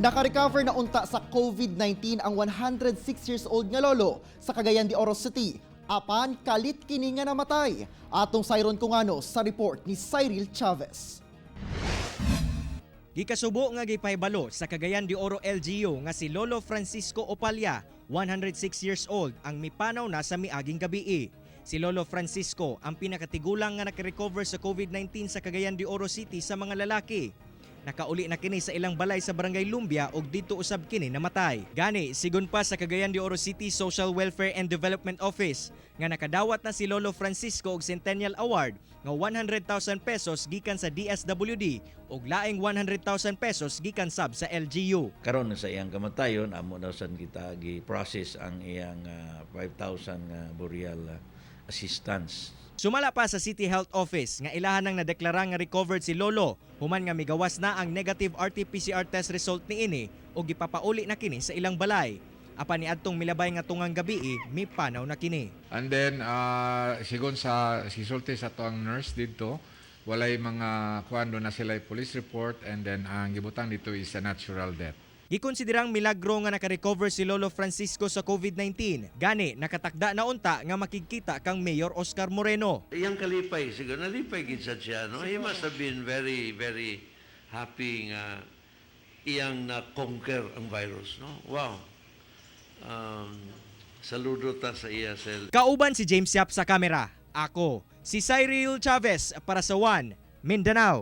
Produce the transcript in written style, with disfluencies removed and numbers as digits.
Nakarecover na unta sa COVID-19 ang 106 years old nga lolo sa Cagayan de Oro City. Apan kalit kini nga namatay. Atong sayron kung ngano sa report ni Cyril Chavez. Gikasubo nga gipahibalo sa Cagayan de Oro LGU nga si Lolo Francisco Opalia, 106 years old, ang mipanaw na sa miaging gabii. Si Lolo Francisco ang pinakatigulang nga nakarecover sa COVID-19 sa Cagayan de Oro City sa mga lalaki. Nakauli na kini sa ilang balay sa Barangay Lumbia ug didto usab kini namatay. Gani, sigon pa sa Cagayan de Oro City Social Welfare and Development Office nga nakadawat na si Lolo Francisco og Centennial Award nga 100,000 pesos gikan sa DSWD ug laing 100,000 pesos gikan sab sa LGU. Karon sa iyang kamatayon, amo na sad kita gi-process ang iyang 5,000 nga burial assistance. Sumala pa sa City Health Office nga ilahan nang nadeklara nga recovered si Lolo human nga migawas na ang negative RT-PCR test result niini ug gipapauli na kini sa ilang balay. Apan niadtong milabay nga tungang gabii, mipanaw na kini. And then, sigon sa sisulti sa atoang nurse didto, walay mga kuan, na sila police report and then ang gibutang didto is a natural death. Gikonsiderang milagro nga nakarecover si Lolo Francisco sa COVID-19. Gani, nakatakda na unta nga makigkita kang Mayor Oscar Moreno. Iyang kalipay, siguro nalipay gid sad siya, no? He must have been very, very happy nga iyang na-conquer ang virus, no? Wow. Saludo ta sa iya, sel. Kauban si James Yap sa kamera. Ako, si Cyril Chavez para sa One Mindanao.